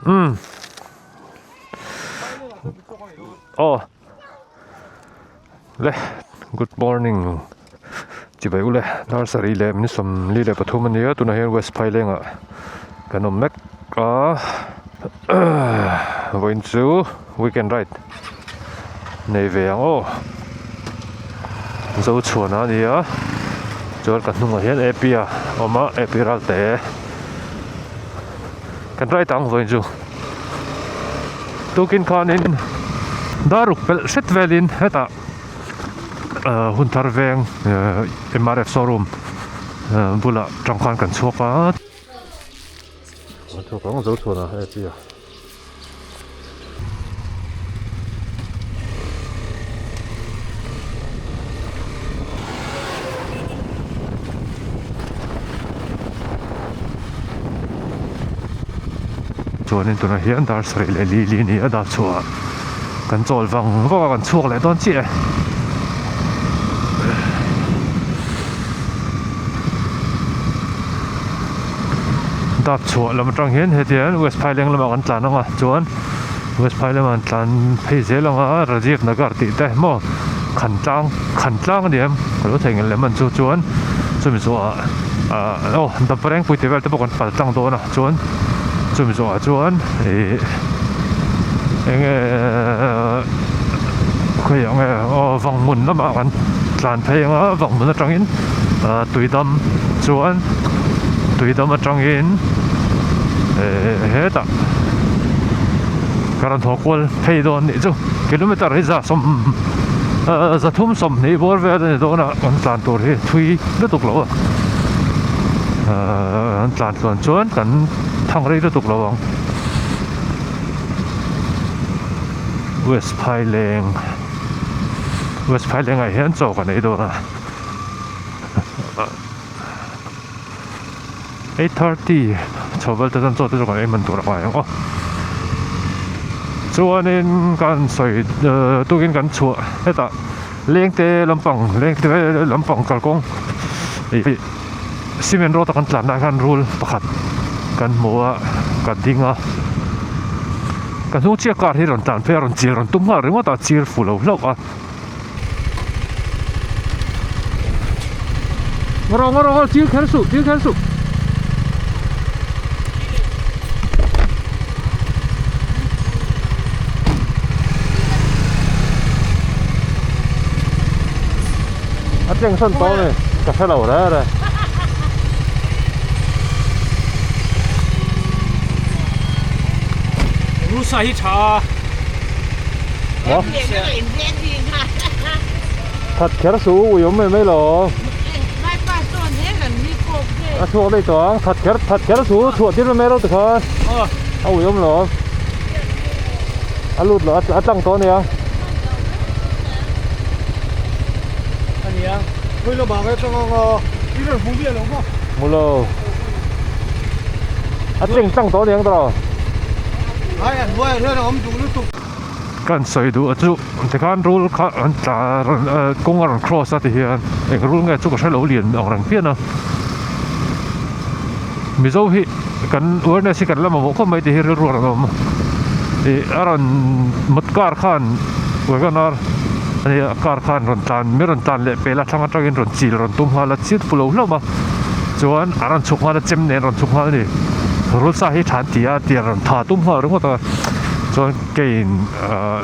Umm aw le good morning chibai ule dar sarih leh min sawmli leh pathum a nia tunah hian west phaileng ah kan awm mek a vawiin chu weekend ride nei ve ang aw Zochhuana a ni a chuan ka hnungah hian A P a awm a A P Ralte. Kan ride ang vawiin chu tukin khanin dar ruk pelh hret velin hetah ahh hun thar veng ehh M R F showroom ehh bulah tang khan kan chhuak a. Kan chhuak ang zo chhuan a hei chi a. Chuanin tunah hian dar sarih leh li li ni a dar chhuah kan chawl vang vang a kan chhuak leh dawn chiah e. Dap chhuah lam atang hian hetiang West Phaileng lamah kan tlan ang a chuan West Phaileng ah an tlan phei zel ang a Rajiv Nagar tih te maw Khantlang Khantlang a ni em ka lo thei ngel lem an chu chuan chumi zawhah ah aw Damparengpui tih vel te pawh kan pal tlang dawn a chuan chumi zawhah chuan ih eng nge khawiah nge aw Vanghmun lamah kan tlan phei ang a Vanghmun atangin ah Tuidam chuan Tuidam atangin eh hetah ka rawn haw kual phei dawn nih chu kilometer hi za sawm ah za thum sawmhnih bawr vel a ni dawn a kan tlan tur hi thui lutuk lo a ah an tlan tluan chuan kan thang rei lutuk lo ang West Phaileng West Phaileng ah hian chaw kan ei dawn a. 8:30 chho vel te chuan chaw te chu kan ei man tur a ngai ang aw chuanin kan sawi tukin kan chhuah hetah lengte lampang lengte lampang kalkawng ih cement road a kan tlan lai khan rul pakhat kan hmu a ka ding a ka hnung chiah car hi rawn tlan phei a rawn chil rawn tum nghal ringawt a chil fu lo hlauh a. Ngawr ngawr ngawr chil kher suh chil kher suh. A tleng sawn tawh ani ka hre lo reng reng. Rusa hi tha a. That kher suh u ui awm mai mai lo. A chhuak daih tawh ang that kher that kher suh u chhuah tir mai mai lo tikhan a ui awm lo. A lut lo a tlang tawh ania. Ania khawi lamah nge tlang ang a i rawn hmu miah lo maw? Hmu lo. A tleng tlang tawh aniang tawh. Ai a hnuaiah hian a awm duh lutuk. Kan sawi duh a chu tikhan rul kha an tla rawn kawng a rawn cross a ti hian eng rul nge chu ka hre lo lian ang reng phian a Mizo hi kan awareness hi kan la mamawh khawp mai tih hi rilru a rawn awm ih a rawn mut car khan wagon r a nia car khan rawn tlan mi rawn tlan leh pel a thlang atangin rawn chil rawn tum nghal a chil fu lo hlauh a chuan a rawn chhuk nghal a chem nen rawn chhuk nghal a ni rul sa hi tha an ti a tiang rawn tha tum nghal ringawt a chuan keiin ahh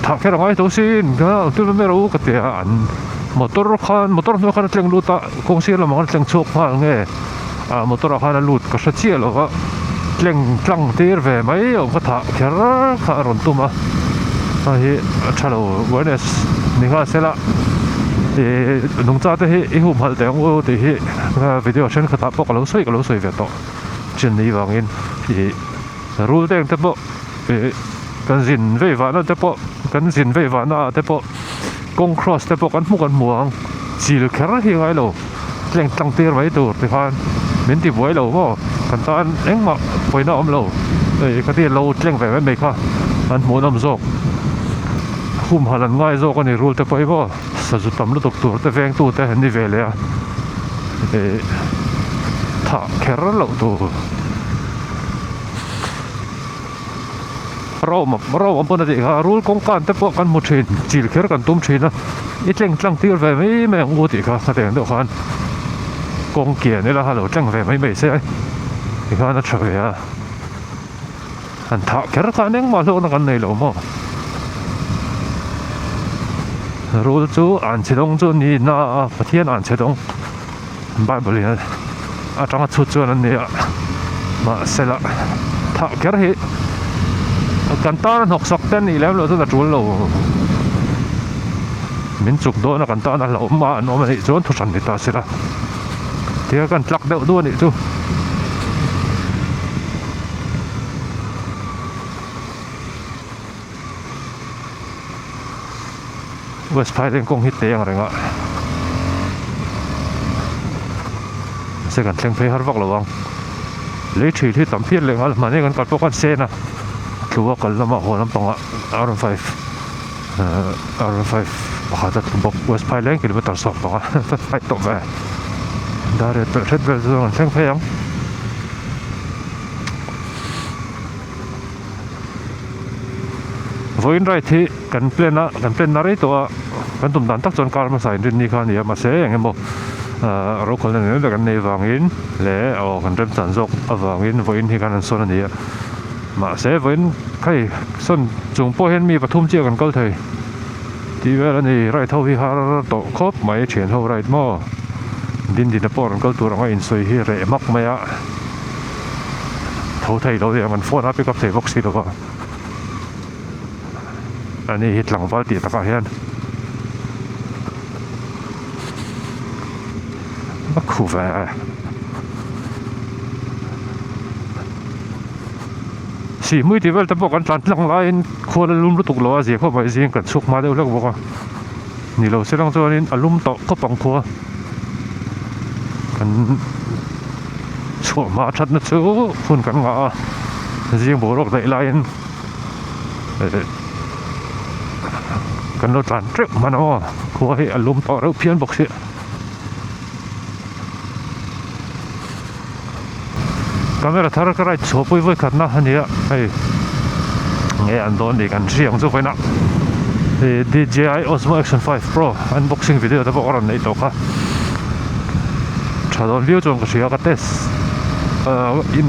thah kher a ngai tho sin a tul mai rawh u ka ti a an motor khan motor hnuai khan a tleng lut a kawng sir lamah khan a tleng chhuak nghal nge ah motor ah khan a lut ka hre chiah lo va tleng tlang tir ve mai awm ka thah kher kha a rawn tum a hei hi a tha lo awareness ni nghal se la ih nungcha te hi i humhalh teh ang u tih hi video thenkhatah pawh ka lo sawi ka lo sawi ve tawh chin ni vangin ih rul te ang te pawh ih kan zin vei vahna te pawh kan zin vei vahna ah te pawh kawng cross te pawh kan hmu kan hmu ang chil kher hi a ngai lo. Tleng tlang tir mai tur ti khan min ti buai lo maw kan tan engmah pawina a awm lo hei ka ti lo tleng ve mai mai kha an hmuhnawm zawk humhalh an ngai zawk a ni rul te pawh hi maw sazu tam lutuk tur te veng tu te an ni ve leh a ih thah kher loh tur. Rome Rome pawn a tih kha rul kawngkan te pawh kan hmu thin chil kher kan tum thin a i tleng tlang tir ve mai mai ang u tih kha hetiang deuh khan kawng kian ila a lo tleng ve mai mai se tikhan a tha ve a han thah kher khan engmah hlawkna kan nei lo maw rul chu an chhe dawng chu ni na a Pathian an chhe dawng Bible in atanga chhut chuan an ni a mahsela thah kher hi kan tana hnawk sak te anih lem loh chuan a tul lo min chuk dawn a kan tana hlauhawm a an awm anih chuan thu hran ni ta sela tia kan tlak deuh duh anih chu. West Phaileng kawng hi teh ang reng a mahse kan thleng phei har vak lo ang lei thil hi tam phian leh nghal mahni kan kal pawh khan sen a tlu a kal lamah haw lampangah R one five ahh R one five pakhat a tlu bawk West Phaileng kilometer 15 fight tawh ve dar riat pelh hret vel chu kan thleng phei ang. Vawiin ride hi kan plan a kan plan na rei tawh a kan tum dan tak chuan car hmasa in rinni kha a ni a mahse eng emaw ahh rokhawlna nen ber kan nei avangin leh aw kan remchan zawk avangin vawiin hi khan an sawn a ni a mahse vawiin hei sawn chung pawh hian mi pathum chiah kan kal thei tih vel a ni ride ho hi har tawh khawp mai thian ho ride maw dindina pawh rawn kal tur anga insawi hi reh hmak mai a. Tho thei lo hian an phone a pick up thei bawk si lova ani hi tlangval tih takah hian a khu ve sihhmui tih vel te pawh kan tlan tlang laiin khual a lum lutuk lo a zia khawp mai zing kan chhuk hma deuh hlek bawk a ni lo se lang chuanin a lum tawh khawp ang khua kan. Chhuah hma thatna chu hun kan ngah a, zing boruak daih laiin kan lo tlan teuh hman aw, khua hi a lum tawh reuh phian bawk si. Camera thar ka ride chhuah pui vawi khatna a ni a, hei nge an dawn ni kan hriang chu vawiinah D_J_I Osmo Action 5 Pro unboxing video te pawh ka rawn neih tawh kha. Tha dawn viau chuan ka hria ka test ahh in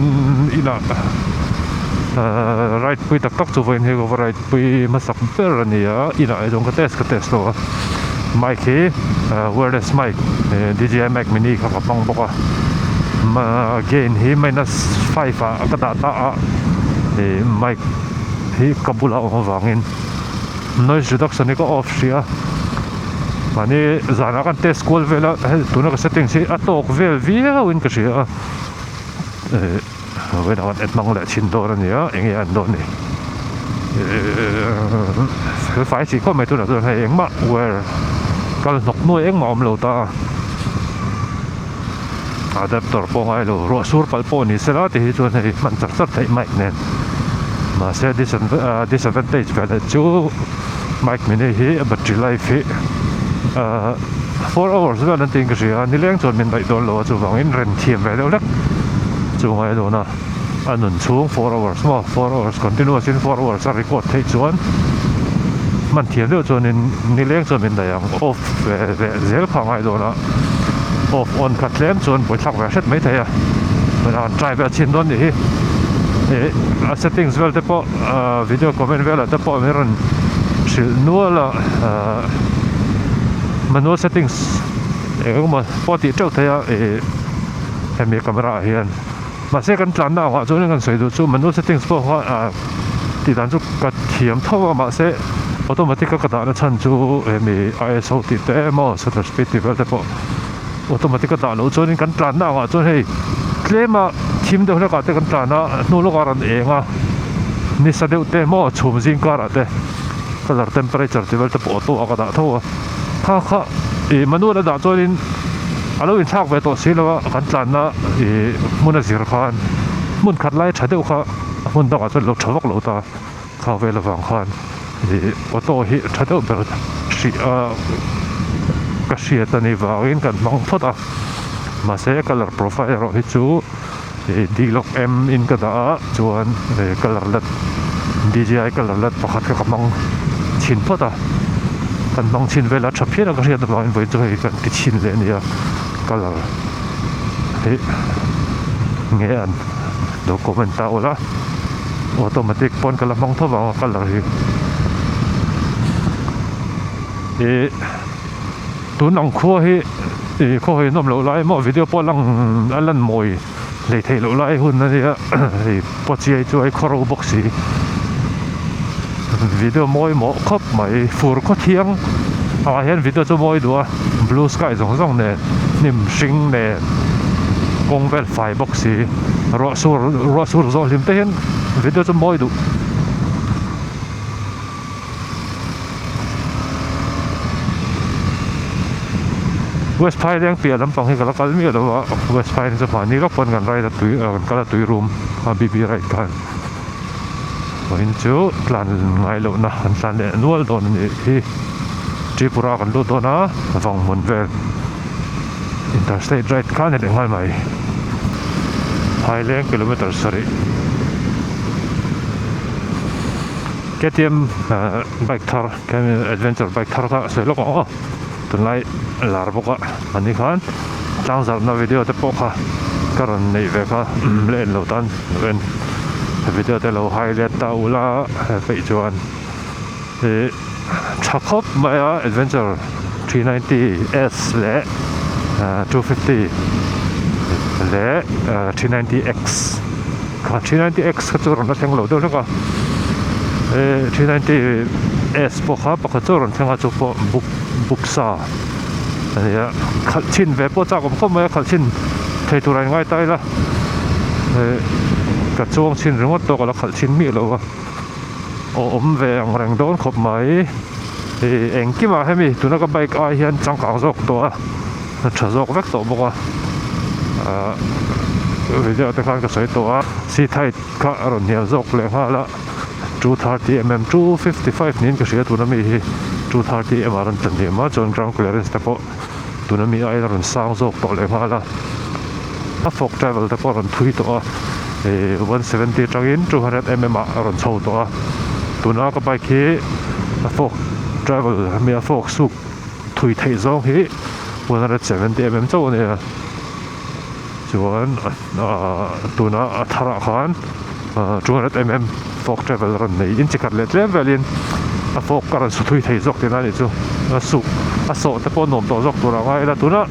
inah ahh ride pui tak tak chu vawiin hi ka va ride pui hmasak ber a ni a inah erawh ka test ka test lo a mic hi ahh wireless mic D_J_I mic mini kha ka hmang bawk a gain hi minus five ah ka dah ta a ih mic hi ka bulah a awm avangin. Noise reduction hi ka off hrih a mahni zanah kan test kual vel a hei tuna ka settings hi a tawk vel viau in ka hria a eh vawiinah khan en hmang leh chhin dawn a nia eng nge an dawn ni eh fel fai si khawp mai tunah chuan hei engmah wire kal hnawk nuai engmah a awm lo ta a adapter pawh ngai lo ruah sur palh pawh ni sela ti hi chuan hei hman char char theih mic nen mahse disadvantage ve leh chu mic mini hi a battery life hi ahh four hours vel an tiin ka hria a nileng chuan min daih dawn lo a chuvangin ren thiam ve deuh hlek chu ngai dawn a a nun chhung four hours maw four hours continuous in four hours a record theih chuan hman thiam deuh chuanin nileng chuan min daih ang off ve leh zel kha a ngai dawn a off on kha tlem chuan buaithlak ve hret maithei a han try vel chhin dawn nih hi ih a settings vel te pawh ahh video comment velah te pawh min rawn hrilh nual a ahh manual settings eng emaw pawh tih teuh theih a ih hemi camera ah hian mahse kan tlanna angah chuan kan sawi duh chu manual settings pawh kha ah tih dan chu ka thiam tho a mahse automatic a ka dahna chhan chu hemi I_S_O tih te emaw shutter speed tih vel te pawh automatic a dah loh chuanin kan tlanna angah chuan hei tlema thim deuh hlekah te kan tlan a hnu lawkah a rawn eng a nisa deuh te maw chhum zing karah te colour temperature tih vel te pawh auto a ka dah tho a kha kha ih manual a dah chuanin a lo inthlak ve tawh si lo a kan tlanna ih hmun a zir khan hmun khat lai tha deuh kha hmun dangah chuan lo tha vak lo ta kha vel avang khan ih auto hi tha deuh ber hrih a ka hriat a nih vangin kan hmang phawt a mahse colour profile erawh hi chu ih D log M in ka dah a chuan ih colour let. DJI colour light pakhat kha ka hmang chhin phawt a kan hmang chhin vel a tha phian a ka hriat avangin vawiin chu hei kan ti chhin leh a nia colour hi nge an lo comment ta ula automatic pawn ka la hmang tho vang a colour hi ih tun ang khua hi ih khaw hawi nawm loh lai maw video pawh lang a lan mawi hlei theih loh lai hun a nia hei paw chiai chuai khaw ro bawk si video mawi mawh khawp mai fur khaw thiang ah hian video chu mawi duh a blue sky zawng zawng nen hnim hring nen kawng vel fai bawk si ruah sur ruah sur zawh hlim te hian video chu mawi duh. West Phaileng piah lampang hi ka la kal miah lo a West Phaileng chu mahni lawk pawn kan ride a tui kan kal a tui rum a BB ride khan vawiin chu tlan ngai lohna an tlan leh nual dawn a nih hi Tripura kan lut dawn a Vanghmun vel interstate ride kha a ni leh nghal mai Phaileng kilometer sarih. KTM bike thar adventure bike thar kha a sawi lawk ang aw tunlai lar bawk a ani khan tlang zarhna video te pawh kha ka rawn neih ve kha la en lo tan lo en video te lo highlight ta ula peih chuan ih tha khawp mai a adventure 390 S leh 250 leh 390 X. Kha 390X kha chu a rawn la thleng lo deuh hlek a, eh 390S pawh kha pakhat chu a rawn thleng a chu pawh buk buk sa a ni a, khalh chhin ve pawh chak awm khawp mai a khalh chhin thei tur a in ngai ta ila eh ka chuang chhin ringawt tawk a la khalh chhin miah lo a, aw awm ve ang reng dawn khawp mai ih engkimah hemi tuna ka bike ai hian changkang zawk tawh a. A tha zawk vek tawh bawk a ahh video te khan ka sawi tawh a seat height kha a rawn hnial zawk leh nghal a 230 mm 255 niin ka hria tuna mi hi 230 mm a rawn tla hniam a chuan ground clearance te pawh tuna mi aiin a rawn sang zawk tawh leh nghal a a fork travel te pawh a rawn thui tawh a ih 170 atangin 200 mm ah a rawn chho tawh a tuna ka bike hi a fork travel ami a fork suk. Thui theih zawng hi 170 mm chauh a ni a chuan tuna a tharah khan 200 mm fork travel a rawn nei inchi khat leh tlem velin a fork a rawn su thui thei zawk tihna a nih chu a suk a sawh te pawh nuam tawh zawk tur a ngai ila tuna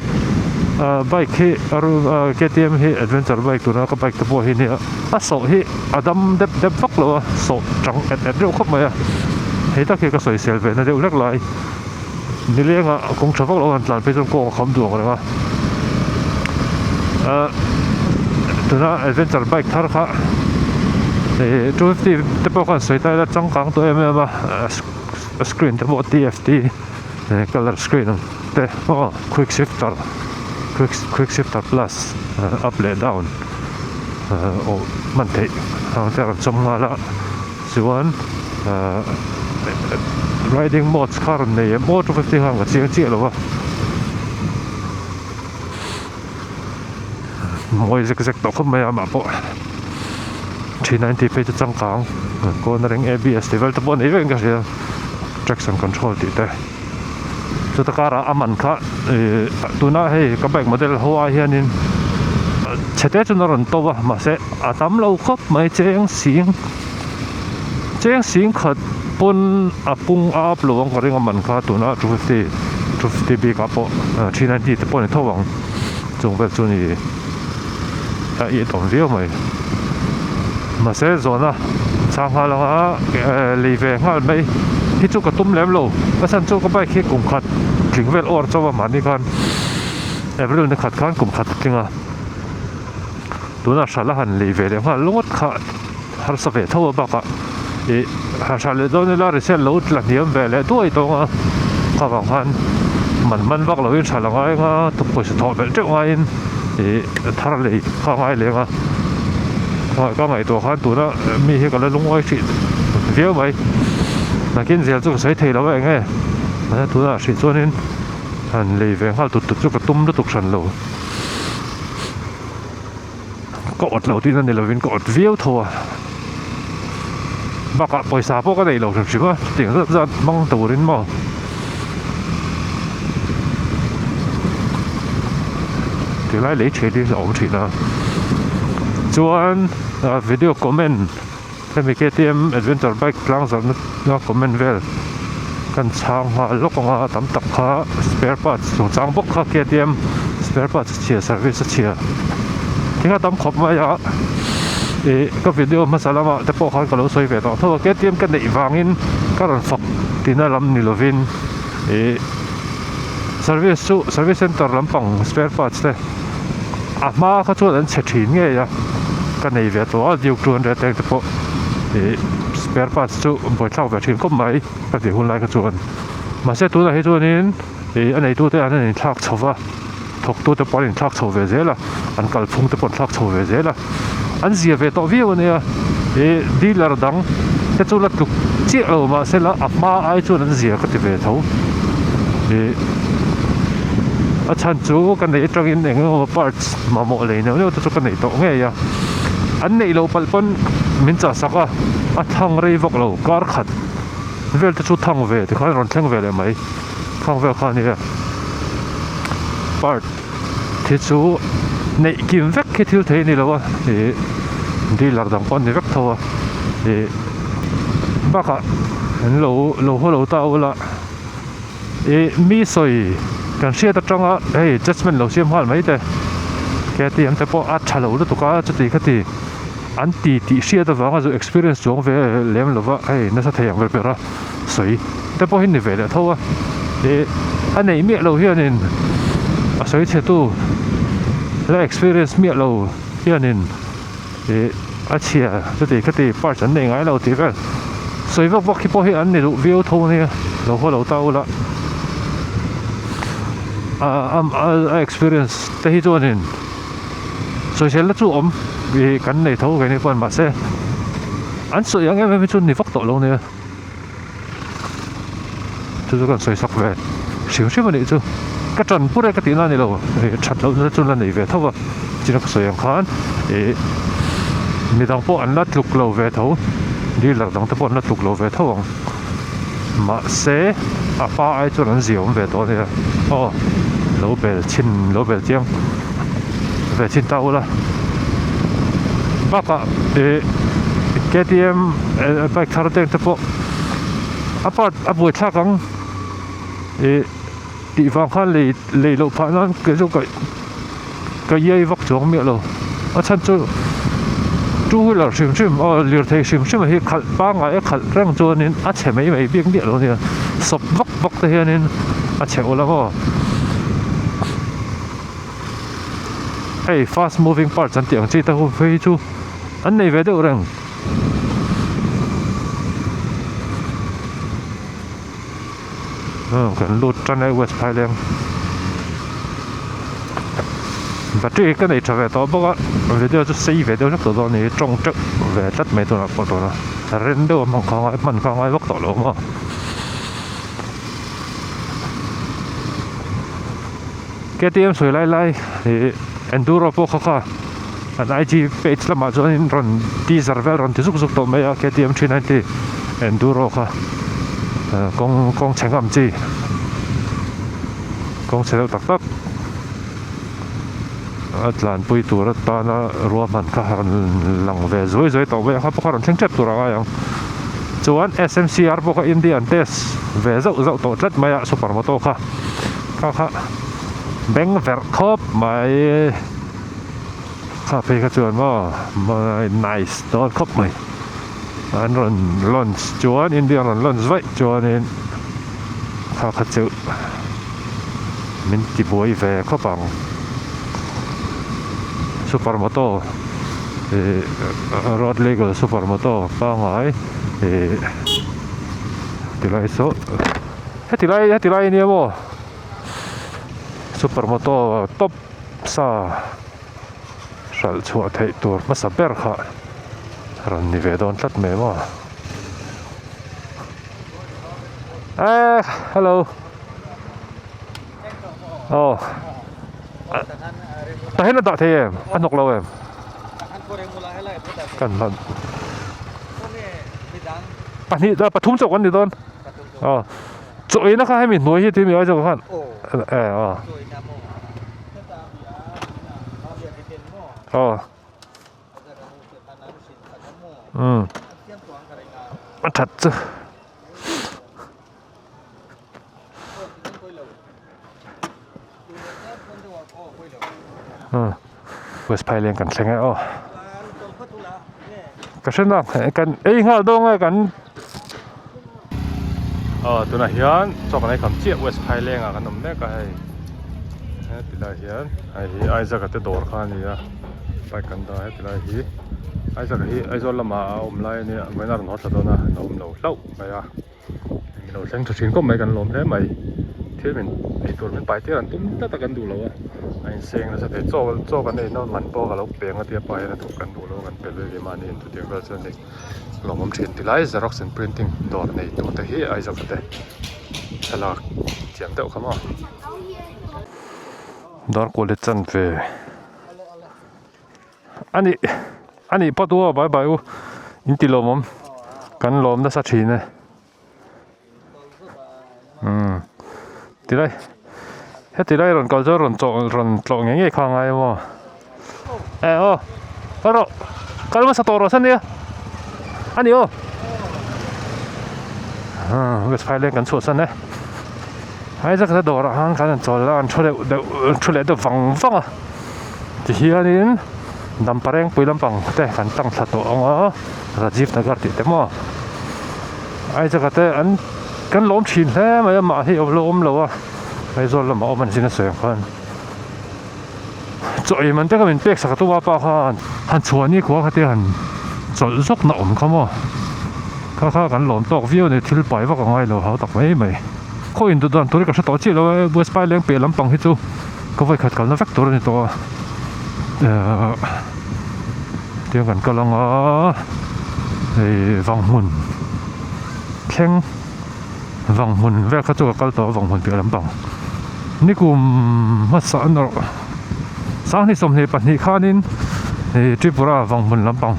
bike hi KTM hi adventure bike tuna ka bike te pawh hi nia a sawh hi a dam dep dep vak lo a sawh chang et et reuh khawp mai a hei tak hi ka sawisel ve na deuh hlek lai. Nilengah kawng tha vak lo han tlan phei chuan kawng a kham duh ang reng a ahh tuna adventure bike thar kha ih 250 te pawh khan sawi ta ila changkang tawh em em a a screen te pawh TFT colour screen ang te aw quick shifter quick quick shifter plus up leh down aw hman theih ang te a rawn chawm nghal a. Chuan ahh riding modes kha rawn nei em aw 250 khan ka chiang chiah lo a mawi zek zek tawh khawp mai a amah pawh 390 phei chu changkang cornering abs tih vel te pawh a nei vek in ka hria traction control tih te chuta karah a man kha ihh tuna hei ka bike model ho ai hianin chhe te chuan a rawn to a mahse a tam lo khawp mai cheng sing. Cheng sing khat pawn a pung a up lo ang ka ring a man kha tuna 250 250 bik ah pawh 390 te pawh a ni tho ang chung vel chu ni a it awm viau mai mahse zawhna chhang nghal anga lei ve nghal mai hi chu ka tum lem lo a chhan chu ka bike hi kum khat tling vel awr chauh a mahni khan April ni khat khan kum khat a tling a. Tunah hralh a han lei ve leh nghal lawt kha harsa ve tho a bakah ih han hralh leh dawn ila resale lo tla hniam ve leh duai tawng a kha vang khan man man vak loin hralh a ngai anga pawisa thawh belh teuh ngaiin ih thar lei kha a ngai leng a ka ngaihtuah khan tuna mi hi ka la lungawi hrih viau mai nakin zel chu ka sawi thei lo a eng nge tunah hrih chuanin han lei ve nghal tut tut chu ka tum lutuk hran lo. Ka awt lo tihna ni lovin ka awt viau tho a. Bakah pawisa pawh ka nei lo hrim hrim a, chutiang zat zat hmang turin maw. Tilai lei thin hi a awm thin a. Chuan video comment hemi KTM adventure bike tlang zawrhna comment vel kan chhang nghal lawk ang a, tam tak kha spare parts chungchang bawk kha KTM spare parts a chhia service a chhia thing a tam khawp mai a ih ka video hmasa lamah te pawh khan ka lo sawi ve tawh tho a KTM ka neih vangin ka rawn fak tina lam ni lovin ih service chu service center lampang spare parts te a hma kha chuan an chhe thin ngei a ka nei ve tawh a duke 200 te pawh ih spare parts chu buaithlak ve thin khawp mai ka tih hun lai kha chuan mahse tunah hi chuanin ih a neitute an han inthlak chho va thawktute pawh an inthlak chho ve zel a an kalphung te pawh an thlak chho ve zel a an zia ve tawh viau ania ih dealer dang te chu la tluk chiah lo mahse la a hma ai chuan an zia ka ti ve tho ih a chhan chu ka neih atangin eng emaw parts mamawh lei neuh neuh te chu ka neih tawh ngei a an neih loh palh pawn min chah sak a a thang rei vak lo kar khat vel te chu thang ve tikhan a rawn thleng ve leh mai. Khang vel kha ania part hi chu neih kim vek hi thil thei a ni lo a ih dealer dang pawh an ni vek tho a ih bakah an lo lo haw lo ta ula ih mi sawi kan hriat atanga hei judgement lo siam nghal mai te KTM te pawh a tha lo lutuk a chuti khati an ti tih hriat avanga zu experience chuang ve lem lova hei nasa thei ang ber ber a. sawi te pawh hi ni ve leh tho a ih a neih miah lo hianin a sawi chhe tu la experience miah lo hianin ih a chhia chuti khati parts an nei ngai lo tih vel sawi vak vak hi pawh hi an ni duh viau tho ania lo haw lo ta ula a experience te hi chuanin sawisel na chu awm ih kan nei tho keini pawh mahse an sawi ang em em hi chu ni vak tawh lo ania. Chu chu kan sawi sak ve hrim hrim a nih chu ka tan pur e ka tihna a ni lo ih that lohna chu la nei ve tho va china ka sawi ang khan ih midang pawh an la tluk lo ve tho dealer dang te pawh an la tluk lo ve tho ang mahse a hma ai chuan an zia awm ve tawh a nia aw lo bel chhin lo bel chiang ve chhin ta ula bakah ih K_T_M bike thar te te pawh a part a buaithlak ang ih tih vang khan lei lei loh phah nan kei chu ka ka iai vak chuang miah lo a chhan chu two wheeler hrim hrim aw lirthei hrim hrim ah hi khalh pangngai a khalh reng chuanin a chhe mai mai bik miah lo ania sawp vak vak te hianin a chhe ula maw. Hei fast moving parts an tih ang chi te ho phei hi chu an nei ve deuh reng. Kan lut tan e west phaileng battery ka nei tha ve tawh bawk a video chu sei ve deuh hlek tawh dawn a ni tawng teuh ve tlat mai tunah pawh tuna rem deuh a hman kha ngai hman kha ngai vak tawh lo maw. KTM sawi lai lai ih Enduro pawh kha kha an IG page lamah chuanin rawn teaser vel rawn ti zuk zuk tawh mai a KTM 390 Enduro kha kawng kawng chhe ngam chi kawng chhe deuh tak tak a tlanpui tur atana ruahman kha a rawn lang ve zuai zuai tawh mai a kha pawh kha rawn thleng tep tur a ngai ang chuan S_M_C_R pawh kha India an test ve zauh zauh tawh tlat mai a super moto kha. Kha kha beng verh khawp mai kha phei kha chuan maw nice dawn khawp mai an rawn launch chuan India an rawn launch vaih chuanin kha kha chu min ti buai ve khawp ang super moto ih road legal super moto pangngai ih tilai saw. Heti lai heti lai ania maw super moto top sa hralh chhuah theih tur hmasa ber kha rawn ni ve dawn tlat mai maw eh hello aw tah hian a dah thei em a hnawk lo em kan hman. Pahnih pathum chauh kan ni dawn. Aw. Chaw eina kha hemi hnuai hi timi ai zawk khan. E aw. Aw. Um. A that chu. West Phaileng kan thleng e aw. Ka hre nak kan ei nghal dawng e kan aw tunah hian chaw kan ei kham chiah West Phaileng ah kan awm mek a hei heti lai hian hei hi Isaac a te dawr kha a ni a bike kan dah a heti lai hi Isaac a hi Aizawl lamah a awm lai a nia vawiin a rawn haw thla dawn a a awm lo hlauh mai a. Min lo thleng tha thin khawp mai kan lawm hle mai thil min ei tur min pai tir an tum tlat a kan duh lo a a inseng nasa thei chaw chaw kan ei na man pawh ka lo peng a tia pa hian a thawk kan duh lo a kan pe lui ve mahni in chutiang vel chuan hei lawmawm thin ti lai xerox and printing dawr nei tu te hi Aizawl te thlalak thiam deuh kha maw dar kual hi chan ve a nih a nih phawt u aw bye bye u in ti lawmawm kan lawm nasa thin e umm tilai heti lai rawn kal chu rawn chawh rawn tlawh ngei ngei kha a ngai maw e aw kal rawh kal hmasa tawh rawh ania a ni aw west phai leng kan chhuahsan e Isaac te dawrah khan kan han chawl a an thu deuh deuh thu leh deuh vang vang a. Tihianin Damparengpui lampang te kan tang thla tawh ang a, Rajiv Nagar tih te maw Isaac-a te an kan lawm thin hle mai a mah hi a lo awm lo a Aizawl lamah awm a ni sin a sawi ang khan chaw ei man te kha min pek sak a tum a pa khan han chhuah ni khua kha te han chawlh zawk na awm kha maw kha kha kan lawm tawk viau a ni thil pai vak a ngai lo hau tak mai mai khaw induh dan tur hi ka hre tawh chiah lo a West Paileng piah lampang hi chu. Ka vawi khat kalna vek tur a ni tawh a ehh tiang kan kal ang a hei vanghmun thleng vanghmun vel kha chu ka kal tawh a vanghmun piah lampang nikum hmasa an erawh sanghnih 22 khanin ih Tripura vanghmun lampang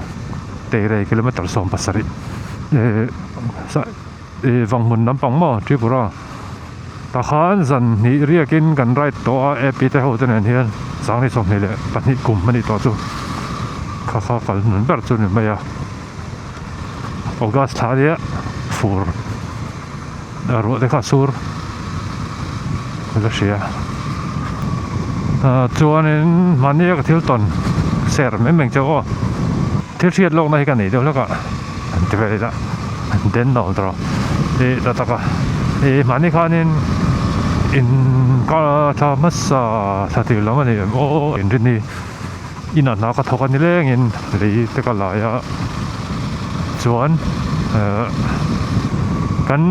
teirei kilometer 17 ehh ih vanghmun lampang maw Tripura. Tah khan zan hnih riakin kan ride tawh a ap te ho te nen hian 2022 kum a nih tawh chu kha kha kal nun ber chu ni mai a August thla nia fur ruah te kha a sur ka la hria ah chuanin mahni a ka thil tawn ser mai mai ang che aw thil hriat lawkna hi ka nei deuh hlek a. An ti vel ila an den lo tawh ih ta tak a ih mahni khanin in ka thla hmasa thla tir lam a ni em aw inrinni inah hna ka thawk a ni lengin lei te ka lai a chuan ehh kan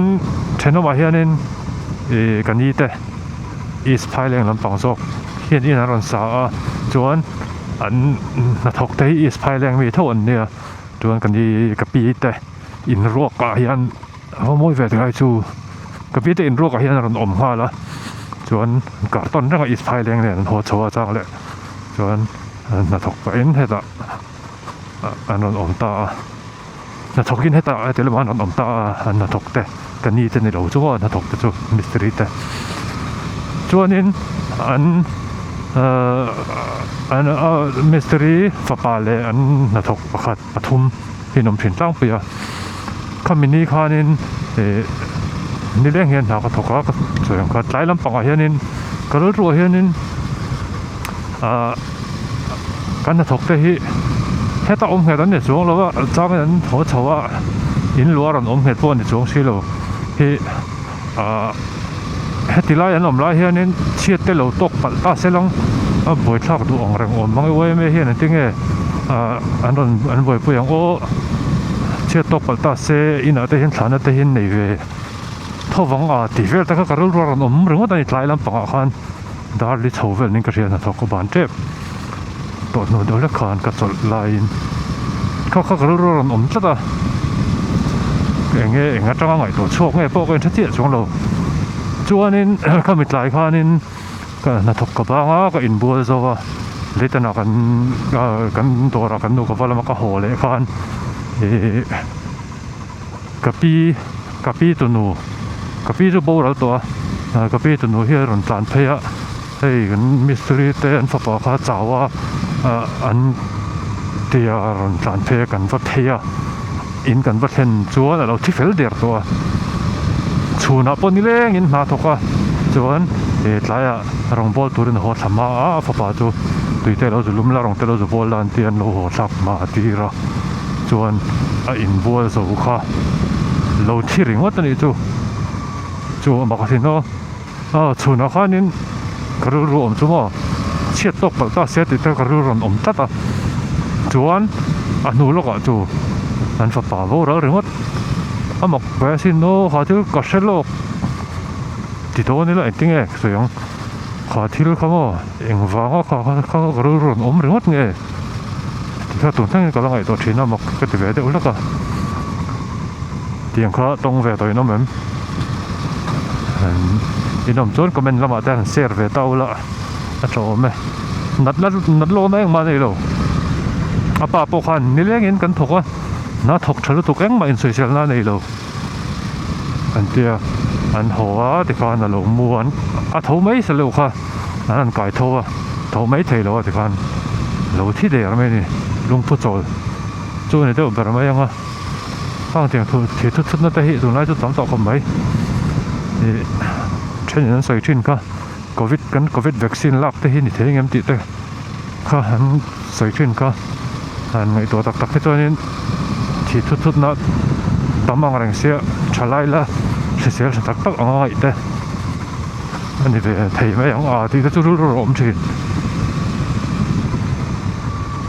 thenawmah hianin ih ka ni te east phaileng lampang zawk hian in an rawn sa a chuan an hnathawk te hi east phaileng mi tho an nia. Chuan ka ni ka pi te in ruak ah hian a va mawi ve tilai chu ka pi te in ruak ah hian a rawn awm nghal a chuan carton reng a east phaileng nen an haw chho a chang leh chuan hnathawk pah in hetah an rawn awm ta a hnathawk in hetah heti lamah an rawn awm ta a an hnathawk te ka ni te ni lo chu maw hnathawk te chu mistiri te chuanin an ahh an ahh mistiri fapa leh an hnathawk pakhat pathum hi an awm thin tlangpui a khami ni khanin ih nileng hian hna ka thawk a ka sawi ang kha tlai lampangah hianin ka rilruah hianin ahh kan hnathawk te hi heta awm nghet an ni chuang lo a changin an haw chho a in luah rawn awm nghet pawh a ni chuang si lo hi ahh heti lai an awm lai hianin chhiat te lo tawk palh ta se lang a buaithlak duh ang reng awm mang e yma hian engtin nge ahh an rawn an buaipui ang aw chhiat tawk palh ta se inah te hian thlahna te hian nei ve thovang a tih vel te kha ka rilru a rawn awm ringawt a ni tlai lampangah khan. Dar li chho vel nin ka hria hnathawk ka ban tep tawh hnu deuh hlek khan ka chawlh laiin kha kha ka rilru a rawn awm tlat a eng nge eng atanga ngaihtuah chhuak nge pawh ka inhre chiah chuang lo chuanin khami tlai khanin ka hnathawk ka bang a ka inbual zo a Leitan ah kan kan dawrah kan nu ka va lama ka haw leh khan ihh. Ka pi ka pi tunu ka pi chu boral tawh a ka pi tunu hi a rawn tlan phei a hei kan mistiri te an fapa kha a chau a ah an tia rawn tlan phei a kan va phei a in kan va thlen chuan a lo thi fel der tawh a chhunah pawh nilengin hna thawk a chuan ih tlaiah rawngbawl turin a haw thla hma a a fapa chu tui te lo zu lum la rawng te lo zu bawl la an tia an lo haw thlak hma a tir a. Chuan a inbual zo kha lo thi ringawt a nih chu. Chu a mak asin aw. Aw chhunah khanin ka rilru awm chu maw chhiat tawk palh ta sia tih te ka rilru rawn awm tlat a. Chuan a hnu lawkah chu an fapa boral ringawt a mak ve asin aw kha thil ka hre lawk ti dawn ila engtinge ka sawi ang kha thil kha maw engvanga kha kha ka rilru rawn awm ringawt nge. Tikha tun thlengin ka la ngaihtuah thin a mak ka ti ve deuh hlek a tiang kha tawng ve tawh in awm em in awm chuan comment lamah te han share ve ta ula a tha awm e nat la nat lawna engmah a nei lo a pa pawh khan nilengin kan thawk a hna thawk tha lutuk engmah insawiselna a nei lo an tia an haw a tikhan a lo mu an a tho mai sa leuh kha. An han kai tho a, tho mai thei lo a tikhan lo thi der mai a ni, lungphu chawl chu a ni deuh ber mai ang a, khang tiang thu thil thut thut na te hi tunlai chu tam tawh khawp mai, ih thenin an sawi thin kha covid kan covid vaccine lak te hi ni thei engem tih te kha an sawi thin kha han ngaihtuah tak tak hi chuanin thil thut thut na tam ang reng sia thalai la hrisel tha tak tak anga ngaih te. A ni ve thei mai ang a tih te chu rilru a awm thin.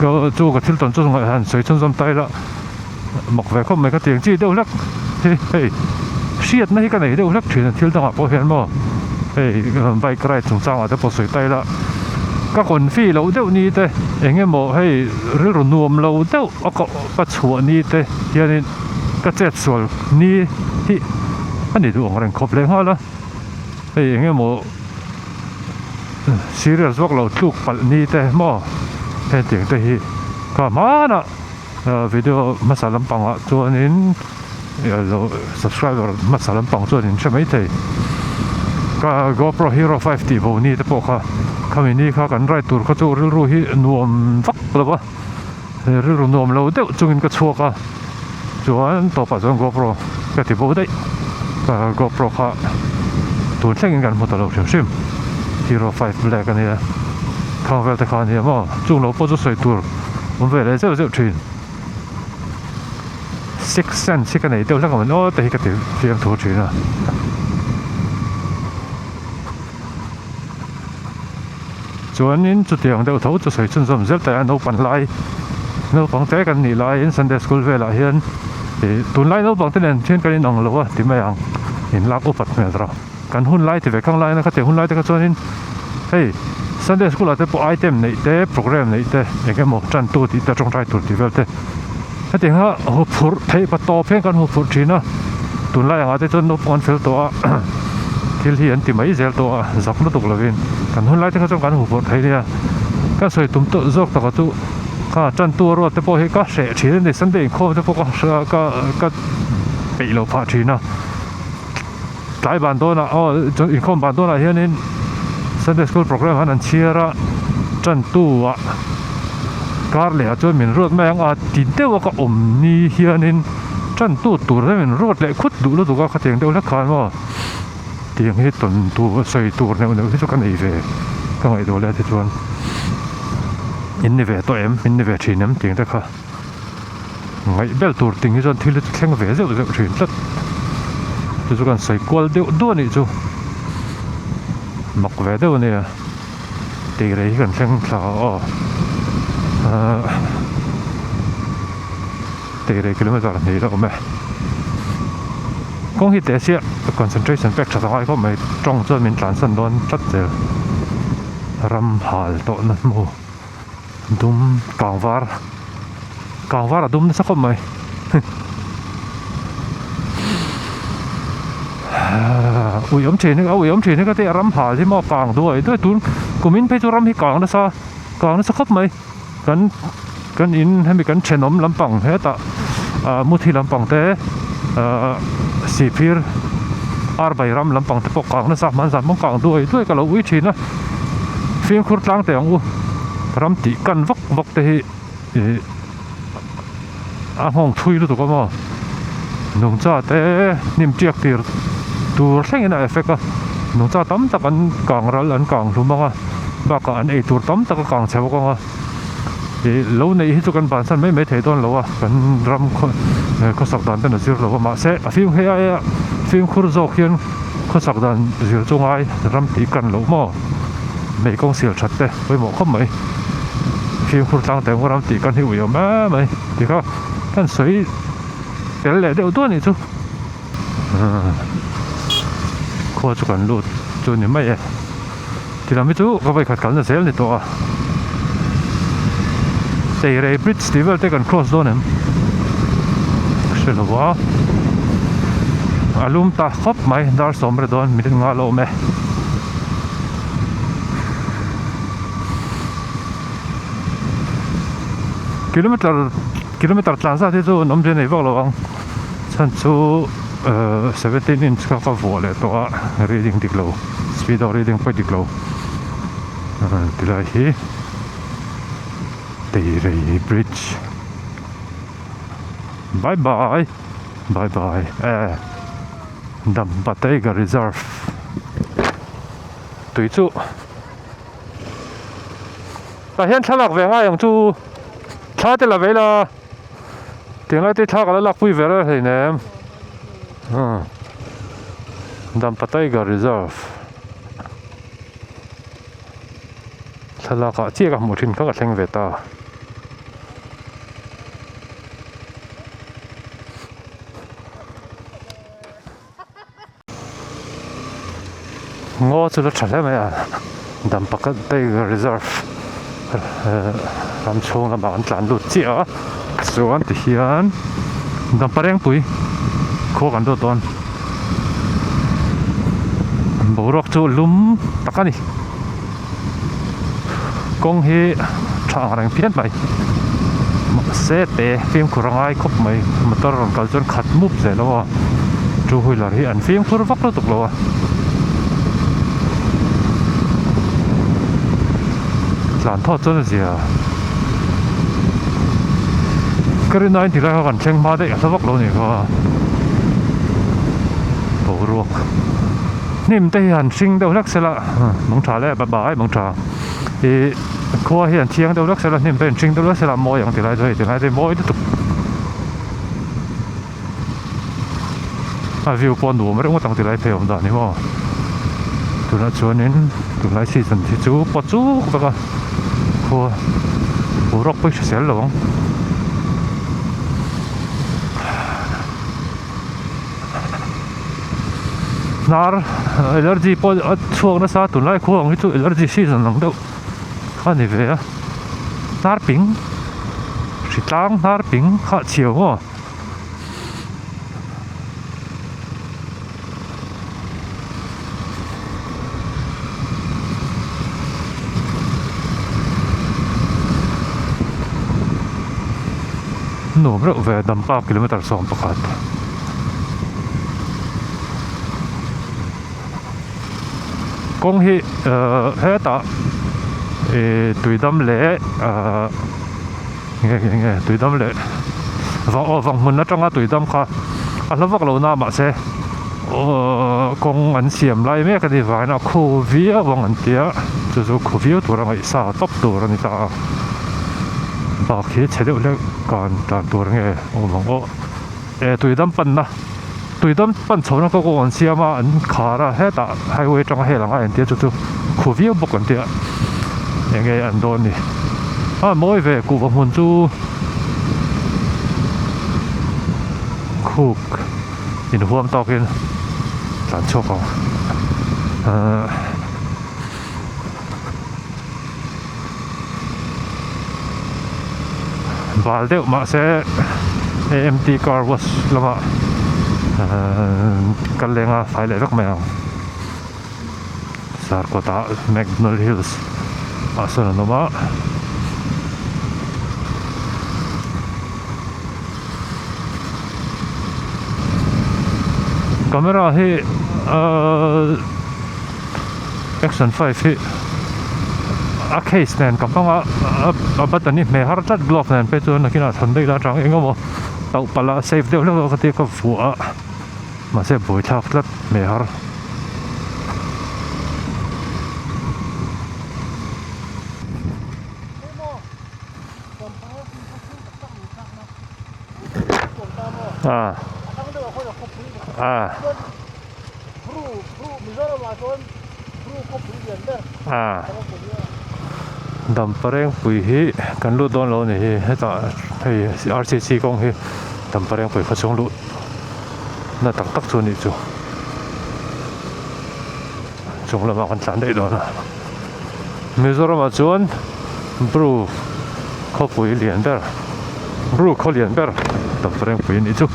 Ka chu ka thil tawn chu ngaih han sawi chhunzawm ta ila mak ve khawp mai ka tiang chi deuh hlek hi hei hriatna hi ka nei deuh hlek thin a thil dangah pawh hian maw hei bike ride chungchangah te pawh sawi ta ila ka confi loh deuh ni te eng emaw hei rilru nuam lo deuh a ka chhuah ni te hianin ka chet sual ni hi a ni duh ang reng khawp leh nghal a. Hei eng emaw serious vak lo tluk palh ni te maw hetiang te hi ka hmanah video hmasa lampangah chuanin lo subscriber hmasa lampang chuan in hre maithei ka GoPro Hero 5 tih bo ni te pawh kha khami ni kha kan ride tur kha chu rilru hi nuam vak lo va rilru nuam lo deuh chungin ka chhuak a chuan tawpah chuan GoPro ka ti bo daih GoPro kha tun thlengin kan hmu ta lo hrim hrim Hero 5 Black a nia khang vel te kha a nia maw chung lo pawh chu sawi tur awm ve leh zeuh zeuh thin six sense hi ka nei deuh hlek ang aw te hi ka ti fiam thu thin a. Chuanin chutiang deuh tho chu sawi chhunzawm zel ta a naupang lai naupang te kan nih laiin Sunday school velah hian ih tunlai naupang te nen thian kan inang lo a ti mai ang inlak upat hmel rawh kan hun lai ti ve khang laina khatiang hun lai te kha chuanin hei Sunday school ah te pawh item neih te program neih te eng emaw tantu tih te tawngtai tur tih vel te hetiang kha huphurh theih pa tawp hian kan huphurh thin a tunlai angah te chuan naupang an fel tawh a thil hi an ti mai zel tawh a zak lutuk lovin kan hun lai te kha chuan kan huphurh thei nia ka sawi tum tawh zawk taka chu kha tantu a ruat te pawh hi ka hreh thin a ni Sunday inkhawm te pawh ka ka ka peih loh phah thin a tlai ban dawnah aw inkhawm ban dawnah hianin Sunday school program han an chhiar a tantu ah kar leh ah chuan min ruat mai ang a ti deuh a ka awm ni hianin tantu tur hian min ruat leh khut duh lutuk a khatiang deuh hlek khan maw tiang hi tawn tur sawi tur neuh neuh hi chu ka nei ve ka ngaihtuah leh tichuan in ni ve tawh em in ni ve thin em tiang te kha. Ngaih ber tur ting hi chuan thil hi chu thleng ve zeuh zeuh thin tlat. Chu chu kan sawi kual deuh duah anih chu. Mak ve deuh a nia. Teirei hi kan thleng thla a aw. Ahh Teirei kilometer hnih la awm e. Kawng hi teh chiah concentration pek tha ta ngai khawp mai. Tawng chuan min tlansan dawn tlat zel. Ram hal tawhna hmu. Dum kang var kang var a dum nasa khawp mai ui awm thin hi a ui awm thin hi ka ti a ram hal hi maw kang duai duai tun kumin phei chu ram hi kang nasa kang nasa khawp mai kan kan in hemi kan thenawm lampang hetah ah muthi lampang te. Ahh Sihphir Arbai ram lampang te pawh kang nasa hman zan pawh kang duai duai ka lo ui thin a fimkhur tlang teh ang u ram tih kan vak vak te hi ih a nghawng thui lutuk a maw nungcha te hnim tiak tir tur thlengin a effect a nungcha tam tak an kang ral an kang hlum ang a bakah an eitur tam tak a kang chhe bawk ang a. Ih lo neih hi chu kan bansan mai mai thei dawn lo a kan ram khawsak dan ten a zir lo a mahse a fim hei aia fimkhur zawk hian khawsak dan zir chu ngai ram tih kan loh maw mei kawng sial that te pawimawh khawp mai fimkhur tlang teh ram tih kan hi ui awm em mai tikha kan sawi tel leh deuh duah a nih chu. Khua chu kan lut chu ni mai e tilam hi chu ka vawikhat kalna zel ni tawh a Teirei bridge tih vel te kan cross dawn em ka hre lo a a lum ta khawp mai dar sawm re dawn minute nga la awm e. Kilometer kilometer tlan zat hi chu an awmzia nei vak lo ang. Chhan chu 17 inch kha ka vuah leh tawh a reading dik lo speedo reading pawh dik lo tilai hi Teirei bridge bye bye bye bye eh Dampa tiger reserve tui chu tah hian thlalak ve ngai ang chu thla te la ve ila. Tinglai te thla ka la lakpui ve reng hleinem Dampa Tiger Reserve thlalak ah chiah ka hmuh thin kha ka thleng ve ta. Ngaw chu la tha hle mai a Dampa Tiger Reserve ram chhung lamah an tlan lut chiah a chuan tihian Dampa Rengpui khua kan lut dawn boruak chu lum tak a ni kawng hi tha ang reng phian mai mahse te fimkhur a ngai khawp mai motor rawn kal chuan khat mup zel lo a two wheeler hi an fimkhur vak lutuk lo a tlan thawt chuan a zia ka rin aiin tilai kha kan thleng hma daih a hla vak lo ni kha boruak. Hnim te hi han hring deuh hlek sela mawng tha le bye bye mawng tha ih khua hi an thiang deuh hlek sela hnim te an hring deuh hlek sela a mawi ang ti lai chu hei ti lai te hi mawi lutuk a view pawh a nuam reuh ngawt ang ti lai phei awm dan hi maw tunah chuanin tunlai season hi chu pawt chuk vek a khua boruak pawh hi hrisel lo ang. Hnar allergy pawh a chhuak nasa tunlai khua ang hi chu allergy season ang deuh kha a ni ve a hnar ping hritlang hnar ping kha a chhiau maw. Nuam reuh ve Dampa kilometer 11. Kawng hi hetah ih tuidam leh ahh nge nge nge tuidam leh vang aw vang hmun atanga tuidam kha a hla vak lo na mahse aww kawng an siam lai mek a ni vangin a khu viau ang an tia chu chu khu viau tur a ngaihsa tawp tur a ni ta a bak hi chhe deuh hlek kan tan tur nge awm ang aw. Eh tuidam panna tuidam pan chhohna kawng kawng an siam a an khar a hetah highway atanga hel anga entir chu chu khu viau bawk an tia eng nge an dawn ni a mawi ve kuhva hmun chu khuk inhuam tawkin tlan chhuak ang ahh. Bal deuh mahse AMT car wash lamah kal leng a fai leh vek mai ang Zarkawtah Macdonald Hills ah sawn an awm a. Camera hi ahh action 5 hi a case nen ka hmang a a button hi hmeh har tlat glove nen phei chuan nakinah thawn daih la atang eng emaw tauh palh a safe deuh hlek ka tia ka vuah a mahse buaithlak tlat hmeh har. Damparengpui hi kan lut dawn lo a ni hi hetah hei R C C kawng hi Damparengpui khaw chhung luh na tak tak chu a nih chu chung lamah kan tlan daih dawn a Mizoramah chuan Bru khawpui lian ber Bru khaw lian ber Damparengpui a nih chu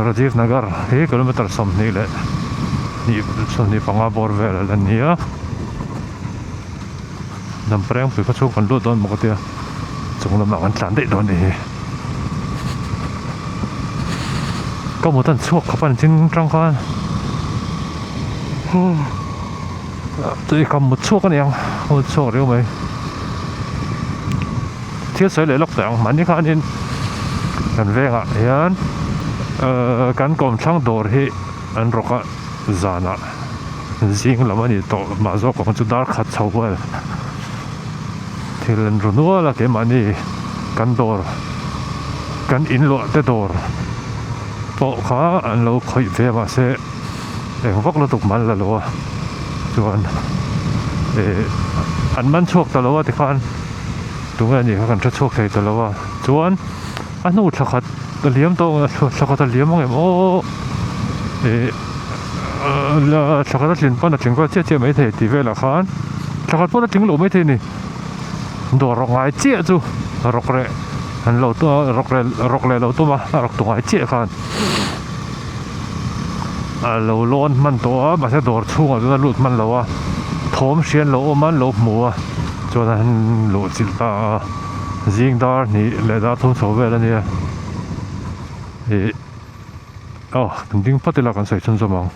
Rajiv Nagar hi kilometer 20 leh hnih 25 bawr vel a la ni a Damparengpui khaw chhung kan lut dawn bawk a tia chung lamah kan tlan daih dawn a nih hi ka mut an chhuak khawp a ni ching tang khan tui ka mut chhuak a ni ang ka mut chhuak riau mai thil sawi leh lawk teh ang mahni khanin kan vengah hian ehh kan kawmthlang dawr hi an rawk a zanah. Zing lam a ni tawh mah zawk ang chu dar khat chho vel thil an ru nual a keimahni kan dawr kan in luah te dawr pawh kha an lo khawih ve mahse eng vak lutuk man la lo a chuan ih an man chhuak ta lo a tikhan tunge a nih kha kan hre chhuak thei ta lo a chuan a hnu thla khat a liam tawh thla khat a liam ang em aw ih. Thla khat a tlin pawn a tling vel chiah chiah maithei tih velah khan thla khat pawn a tling loh maithei a ni dawr rawk ngai chiah chu rawk reh an lo rawk leh rawk leh lo tum a a rawk tu ngai chiah khan a lo lawn hman tawh a mahse dawr chhungah chuan a lut hman lo a thawm hrian lo awm a an lo hmu a chuan an luh chilh ta a zing dar hnih leh dar thum chho vel a nia ih. Aw kan ding phawt ila kan sawi chhunzawm ang.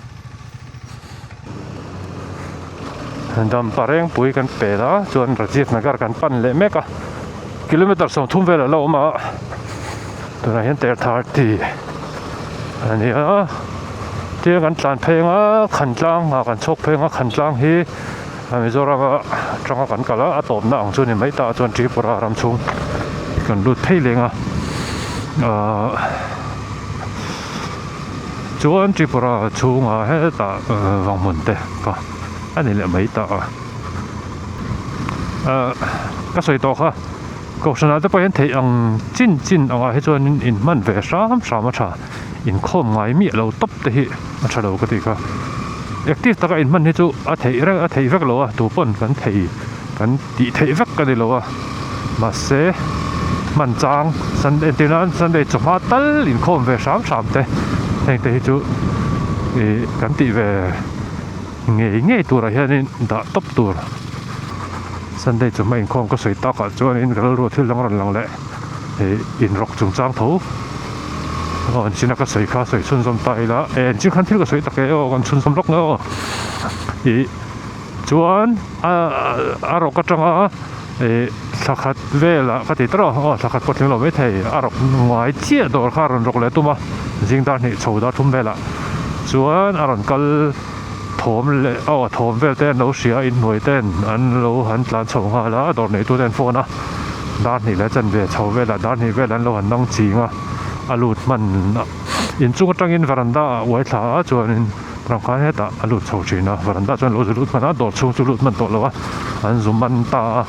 Dampa Rengpui kan pel a chuan Rajiv Nagar kan pan leh mek a kilometer 30 vel a lo awm a tunah hian Terthar tih a ni a tia kan tlan phei anga Khantlang ah kan chhuak phei anga Khantlang hi Mizoram atanga kan kal a a tawpna ang chu a ni mai ta chuan Tripura ram chhung kan lut phei leng a ahh chuan Tripura chhungah hetah vanghmun te kha a ni leh mai ta a ahh ka sawi tawh kha kohhran ah te pawh hian theih ang chin chin angah hi chuanin inhman ve hram hram a tha inkhawm ngai miah lo tawp te hi a tha lo ka tih kha active taka inhman hi chu a theih reng a theih vek lo a tu pawn kan thei kan tih theih vek ka ni lo a mahse hman chang sunday entir nan sunday chawhma tal inkhawm ve hram hram te heng te hi chu ih kan tih ve ngei ngei turah hianin dah tawp tur sunday chawhma inkhawm ka sawi takah chuanin ka rilru thil dang rawn lang leh ih inrawk chungchang tho aw an china ka sawi kha sawi chhunzawm ta ila e an chin khan thil ka sawi tak e aw kan chhunzawm lawk nge aw ih Chuan a rawk atanga ih thla khat velah ka ti tawrh a aw thla khat pawh tling lo maithei a rawk ngai chiah dawr kha a rawn rawk leh tum a zing dar hnih chho dar thum velah chuan a rawn kal thawm leh aw thawm vel te an lo hria a inhnuai ten an lo han tlan chho nghal a dawr neitu te an phone a dar hnih leh chanve chho velah dar hnih velah an lo han nang ching a a lut hman inchung atangin veranda ah uai thla a chuanin. Ram khan hetah a lut chho thin a veranda chuan lo zu lut hman a dawr chhung chu lut hman tawh lo a an zu man ta a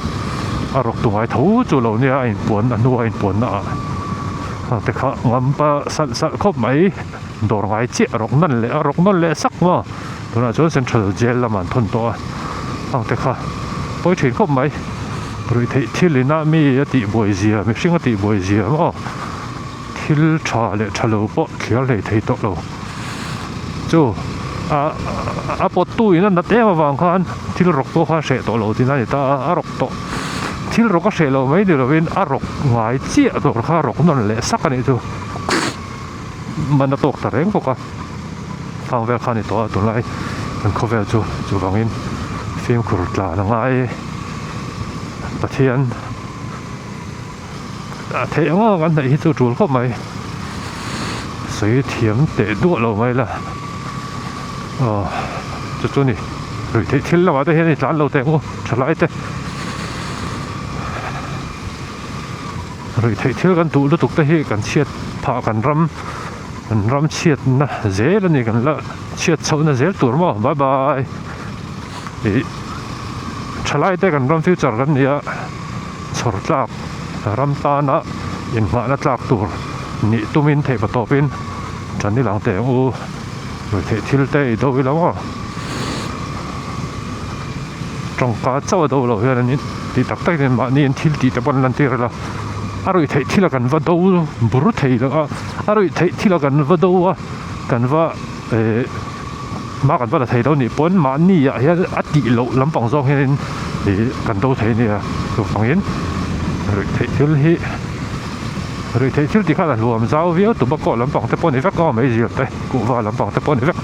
a rawk tu ngai tho chu lo nia a inpuan a hnua a inpuan na ah hang te kha ngam pa salh salh khawp mai dawr ngai chiah a rawk nawn leh a rawk nawn leh sak maw tunah chuan central jail lamah an thawn tawh a hang te kha pawi thin khawp mai ruih theih thil ina mi a tih buai zia mihring a tih buai zia maw. Thil tha leh tha lo pawh thliar hlei thei tawh lo. Chu a a pawt tu in a nat em avang khan thil rawk pawh kha a hreh tawh lo tihna a ni ta a, a rawk tawh. Thil rawk a hreh lo mai ni lovin a rawk ngai chiah tur kha a rawk nawn leh sak a nih chu. man a tawk ta reng bawk a khang vel kha a ni tawh a tunlai kan khawvel chu chuvangin fimkhur tlan a ngai Pathian a theih ang ang an hnaih hi chu a tul khawp mai sawi thiam teh duah lo mai la aw chu chu ni ruihtheih thil lamah te hian i tlan lo teh ang u thalai te. Ruihtheih thil kan duh lutuk te hi kan chhiat phah kan ram kan ram chhiatna zel a ni kan la chhiat chhohna zel tur maw bye bye ih thalai te kan ram future kan ni a chhawr tlak ram tana inngahna tlak tur nih tumin theih pa tawpin tan i lang teh ang u ruihtheih thil te i do ila maw. Tawngka chauh a do loh hian an in tih tak tak in mahni in thil tih te pawh an lan tir ila a ruih theih thil a kan va do bur thei lo a a ruih theih thil a kan va do a kan va eh hma kan va la thei lo nih pawn mahni ah hian a tih loh lampang zawng hian in ih kan do thei ania chuvangin ruih theih thil hi ruih theih thil tih khan a hluam zau viau tobacco lampang te pawh a ni vek a meizial te kuhva lampang te pawh a ni vek.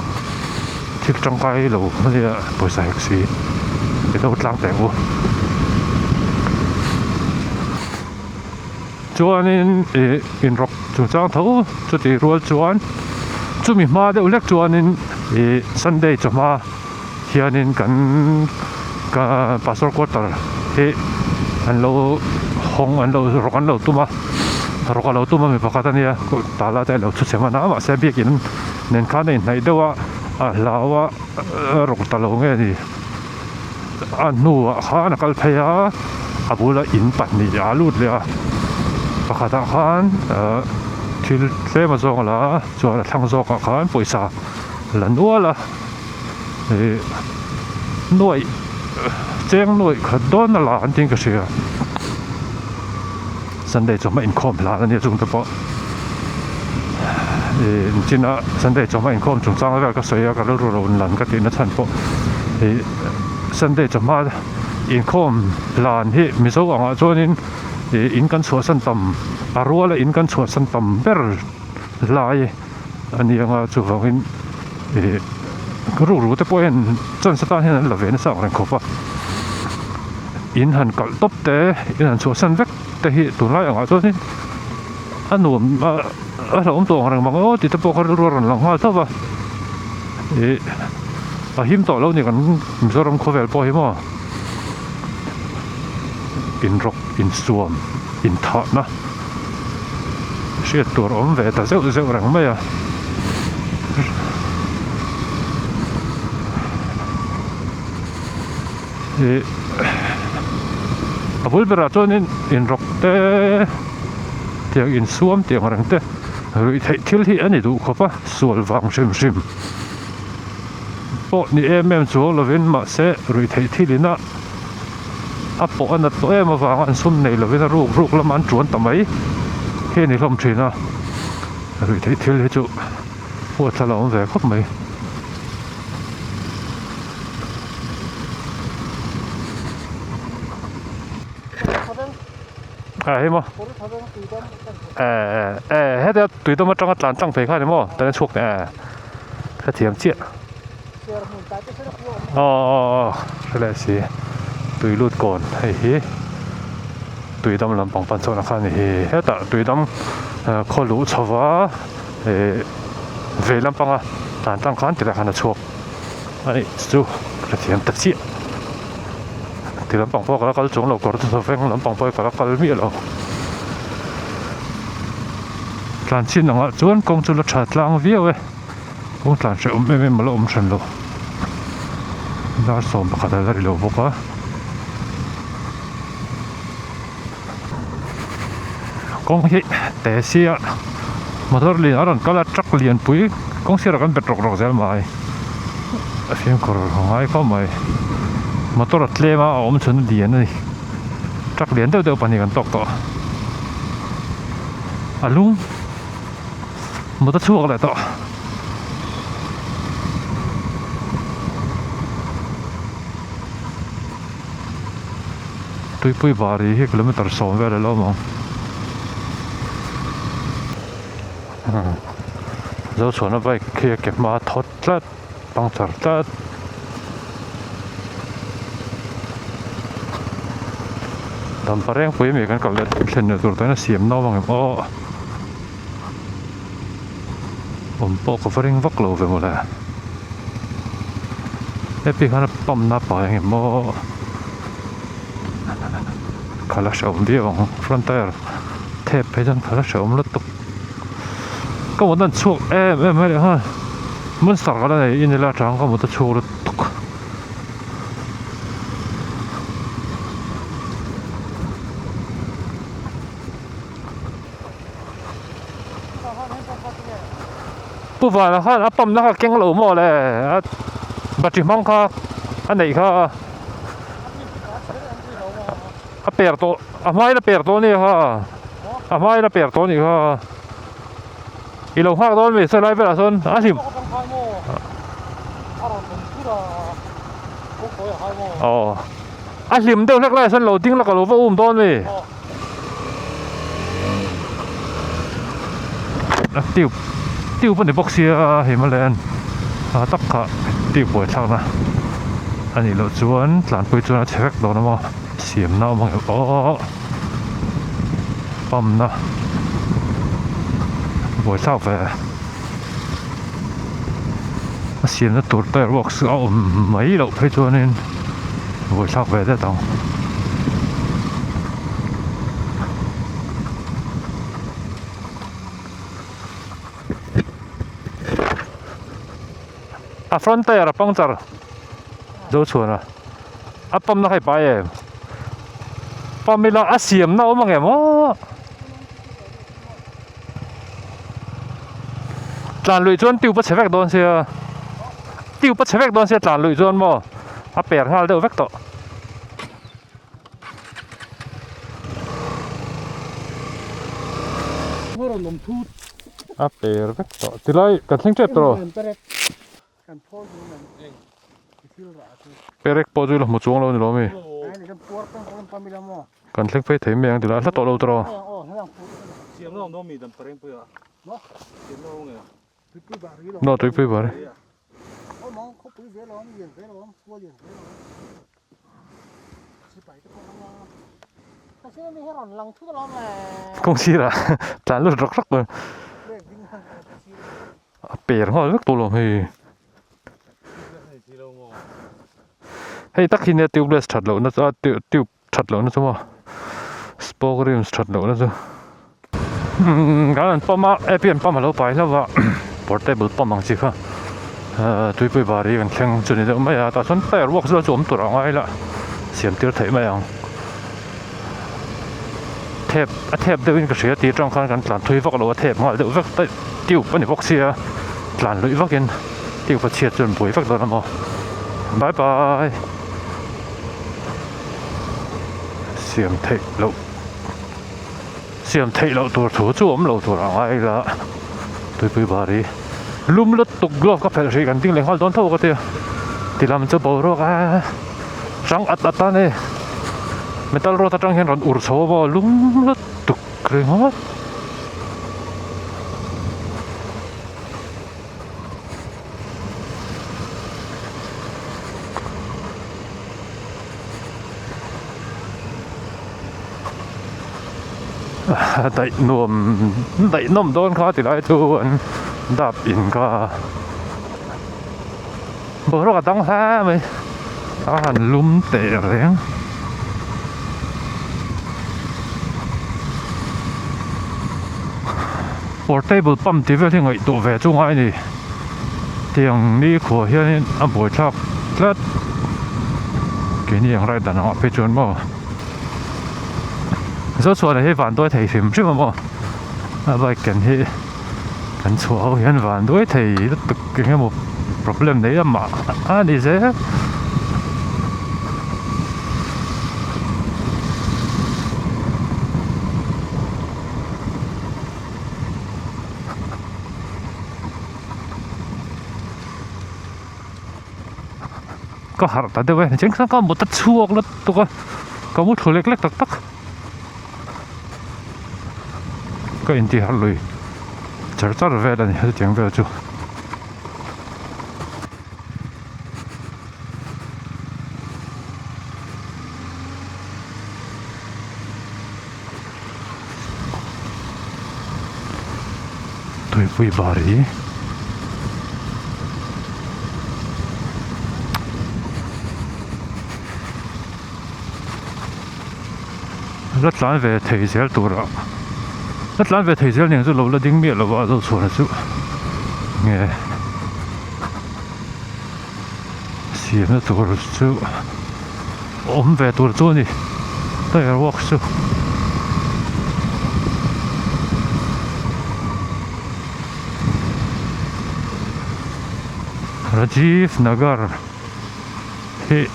Thil tangkai lo ania pawisa hek si i lo tlang teh ang u. Chuanin ih inrawk chungchang tho chuti rual chuan chumi hma deuh hlek chuanin ih Sunday chawhma hianin kan ka pastor quarter hi an lo hawng an lo rawk an lo tum a rawk a lo tum a mi pakhat ania tala te a lo chhuchhe hman a mahse biakin. Nen khan a inhnaih deuh a, a hlau a, a rawk ta lo nge ni. A hnuah khan a kal phei a, a bula in pahnih a lut leh a, pakhatah khan ahh thil tlem a zawng a la a, chuan a thlang zawkah khan pawisa la nual a, ih nuaih cheng nuaih khat dawn a la an tiin ka hria. Sunday chawhma inkhawm hlan a nia chungte pawh ih nichina Sunday chawhma inkhawm chungchang vel ka sawi a ka rilru lo lan ka tihna chhan pawh ih Sunday chawhma inkhawm hlan hi Mizo angah chuanin ih in kan chhuahsan tam a ruala in kan chhuahsan tam ber lai a ni anga chuvangin ih rukru te pawh hian chance atan hian an la ve nasa ang reng khawp a in han kalh tawp te in han chhuahsan vek te hi tunlai angah chuanin a nuam a a hlauhawm tawh ang reng mang aw tih te pawh kha rilru a rawn lang nghal tho va ih a him tawh lo a ni kan Mizoram khawvel pawh hi maw inrawk insuam inthahna hriat tur awm ve ta zeuh zeuh reng mai a. Ih a bul berah chuanin inrawk te tiang insuam tih ang reng te ruih theih thil hi a ni duh khawp a sual vang hrim hrim pawh ni em em chuang lovin mahse ruih theih thil ina a pawh a nat tawh em avanga an sum nei lovin a ruk ruk lamah an tuan ta mai hi a ni hlawm thin a ruih theih thil hi chu huatthlala awm ve khawp mai. A hei maw eh eh heta tuidam atanga tlan tlang phei kha ni maw tan a chhuak teh eh hrethiam chiah aw aw aw hre leh si tui lut kawn hei hi tuidam lampang pan chhuahna kha a ni hi hetah tuidam khaw luh chho va eh vei lampanga tlan tlang khan tilai khan a chhuak a nih chu hrethiam ta chiah ti lampang pawh ka la kal chuang lo kawr chu veng lampang pawh hi ka la kal miah lo tlan chin angah chuan kawng chu la tha tlang viau e kawng tlan hrehawm em em a la awm hran lo dar 11 a la ri lo bawk a. Kawng hi te sia motor lian a rawn kal a truck lian pui kawng sirah kan bet rawk rawk zel mai a fimkhur a ngai khawp mai motor a tlem a a awm chhun a lian a ni truck lian deuh deuh pahnih kan tawk tawh a lung motor chhuak leh tawh. Tuipui bari hi kilometer 10 vel a lo awm ang. Zochhuahna bike khi a ke hma thawt tlat puncture tlat. Dampa rengpui ami kan kal leh thlen leh tur tawhin a siam nawm ang em aw. Awm pawh ka va ring vak lo ve mawle. Hepi khan a pump na pai ang em aw. Khala hrehawm viau ang front tyre thep phei chuan khala hrehawm lutuk. Ka mut an chhuak em em mai leh nghal monster ka la nei in ila tang ka mut a chhuak lutuk. Pu Vana khan a pump na kha keng lo maw le a battery hmang kha a neih kha a per tawh a hmain a per tawh a nia kha a hmain a per tawh a nih kha i lo nghak dawn mi saw lai velah sawn a hlim aw a hlim deuh hlek lai ah sawn lo ding la ka lo va um dawn mi. A tube tube a ni bawk sia hei mawle an a tak kha tube buai thlakna a nih loh chuan tlanpui chuan a chhe vek dawn a maw siamna a awm ang em aw pump na buai thlak ve a siamna tur tyre works a awm mai loh phei chuanin buai thlak ve det ang. A front tyre a puncture zo chhuan a a pump na kha i pai em pump ila a siam na awm ang em aw tlan luih chuan tube a chhe vek dawn sia tube a chhe vek dawn sia tlan luih chuan maw a per nghal deuh vek tawh. A per vek tawh tilai kan thleng tep tawh perek pawh chu i la hmu chuang lo a ni lo ami kan thleng phei thei mai ang tilai a hla tawh lo tawh a tuipui bar e. Kawng sirah tlan lut rawk rawk mai a per nghal vek tawh lo hei hei tak hi nia tubeless that lohna chu a tube that lohna chu maw spoke rims that lohna chu kan han pump a A_P_M pump a lo pai hlauh a portable pump ang chi kha ahh tuipui bar hi kan thleng chu ni deuh mai a tah chuan tyre work chu awm tur a ngai la siam tir theih mai ang thep a thep deuh in ka hria tih atang khan kan tlan thui vak lo a thep nghal deuh vek daih tube a ni bawk sia tlan luih vak in tube a chhiat chuan buai vek dawn a maw bye bye. Siam theih loh siam theih loh tur thu chu awm lo tur a ngai ila tuipui bar hi lum lutuk glove ka phelh hrih kan ding leh nghal dawn tho ka tia ti lam chu boruak a rang at at a ni metal rod atang hian rawn ur chho a maw lum lutuk ringawt. Daih nuam daih nawm dawn kha ti lai chu an dap in kha boruak a dang hle mai a han lum teh reng. Portable pump tih vel hi ngaihtuah ve chu ngai a ni tiang ni khuah hianin a buaithlak tlat keini ang ride dan angah phei chuan maw Zochhuana hi van duai thei hrim hrim a maw a bike ken hi kan chhuah ho hian van duai thei lutuk eng emaw problem nei lamah a ni zel. Ka harh ta deuh e cheng khan ka mut a chhuak lutuk a ka mu thlu lek lek tak tak ka inti harh lui. char char vel a ni hetiang vel chu. Tuipui bar hi la tlan ve thei zel turah la tlan ve thei zel nen chu lo la ding miah lo a zo chhuahna chu nge siamna tur chu awm ve tur chu a ni tyre works chu. Rajiv Nagar hi